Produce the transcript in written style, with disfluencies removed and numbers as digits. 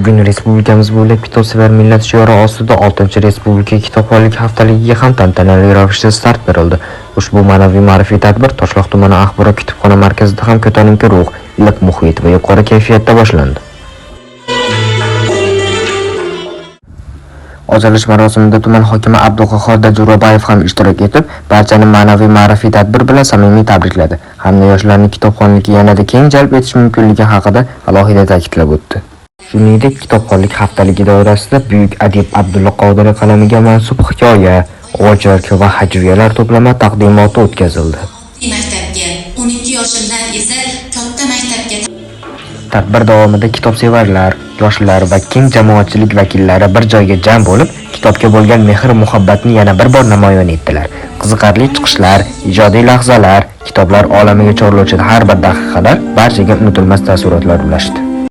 Bugun respublikamiz bo'ylab kitobsevar millat shiori ostida 6-Respublika kitobxonlik haftaligiga ham tantanali ravishda start berildi. Ushbu ma'naviy ma'rifiy tadbir Toshloq tumani axborot kutubxona markazida ham ko'tarinki ruh, iliq muhit va yuqori kayfiyatda boshlandi. Ochilish marosimida tuman hokimi Abduqahhor Jo'raboyev ham ishtirok etib, barchani ma'naviy ma'rifiy tadbir bilan samimiy tabrikladi hamda yoshlarni kitobxonlikka yanada keng jalb etish mumkinligi haqida alohida ta'kidlab o'tdi. Shuningdek, kitobxonlik haftaligi doirasida buyuk adib Abdulla Qodiriy qalamiga mansub hikoya, ocherk va hajviyalar to'plami taqdimoti o'tkazildi. Maktabga, 12 yoshimdan esa katta maktabga. Tadbir davomida kitobsevarlar, yoshlar va keng jamoatchilik vakillari bir joyga jam bo'lib, kitobga bo'lgan mehr-muhabbatni yana bir bor namoyon etdilar. Qiziqarli chiqishlar, ijodiy lahzalar, kitoblar olamiga chorlovchi har bir daqiqalar barchaga unutilmas taassurotlar ulashdi.